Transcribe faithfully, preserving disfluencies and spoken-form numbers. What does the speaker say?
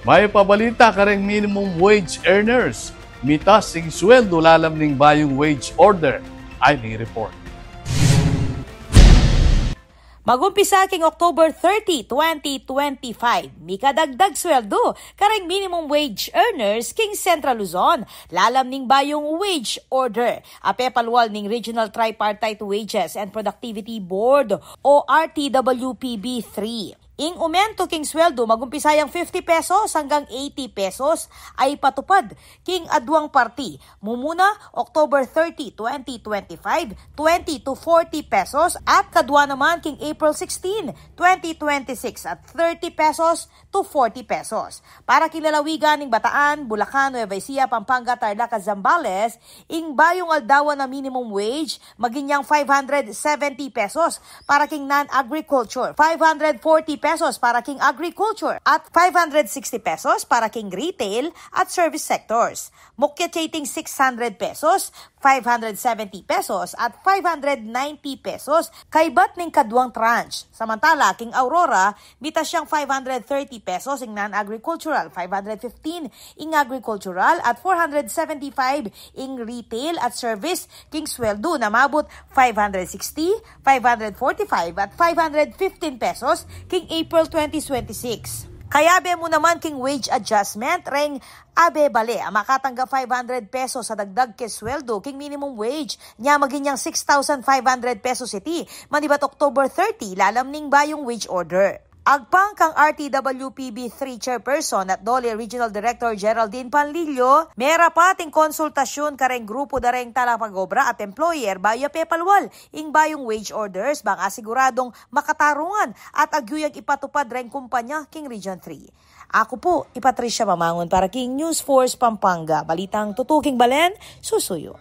Mayap a balita kareng minimum wage earners, mitas ing sweldo lalam ning bayung wage order. Ay, may report. Magumpisa king October thirty, twenty twenty-five, mikadagdag sweldo kareng minimum wage earners king Central Luzon lalam ning bayung wage order a pepalwal ning Regional Tripartite Wages and Productivity Board o R T W P B three. Ing umento king sweldo magumpisa yang fifty pesos anggang eighty pesos a ipatupad king aduang parti. Mumuna, October thirty, twenty twenty-five, twenty to forty pesos, at kadua naman king April sixteen, twenty twenty-six, at thirty pesos to forty pesos. Para king lalawigan ning Bataan, Bulacan, Nueva Ecija, Pampanga, Tarlac, at Zambales, ing bayung aldawan a minimum wage maging yang five hundred seventy pesos para king non-agriculture, five hundred forty pesos para king agriculture, at five hundred sixty pesos para king retail at service sectors. Mukyat ya iting six hundred pesos, five hundred seventy pesos, at five hundred ninety pesos kaybat ning kaduang tranche. Samantala, king Aurora, mitas yang five hundred thirty pesos ing non-agricultural, five hundred fifteen ing agricultural, at four hundred seventy-five ing retail at service. King sweldo na mabut five hundred sixty, five hundred forty-five, at five hundred fifteen pesos king April twenty twenty-six. Kayabe mu naman king wage adjustment reng abe bale a makatanggap five hundred pesos a dagdag king sweldo king minimum wage, nya maging yang six thousand five hundred pesos iti manibat October thirty lalam ning bayung wage order. Agpang kang R T W P B three Chairperson at DOLE Regional Director Geraldine Panlilio, merapat ing konsultasyun kareng grupu da reng talapag-obra at employer bayu ya pepalwal ing bayung wage orders bang asiguradung makatarungan at agyu yang ipatupad reng kumpanya king Region three. Aku pu i Patricia Mamangun para king News Force Pampanga, balitang tutuking balen, susuyu.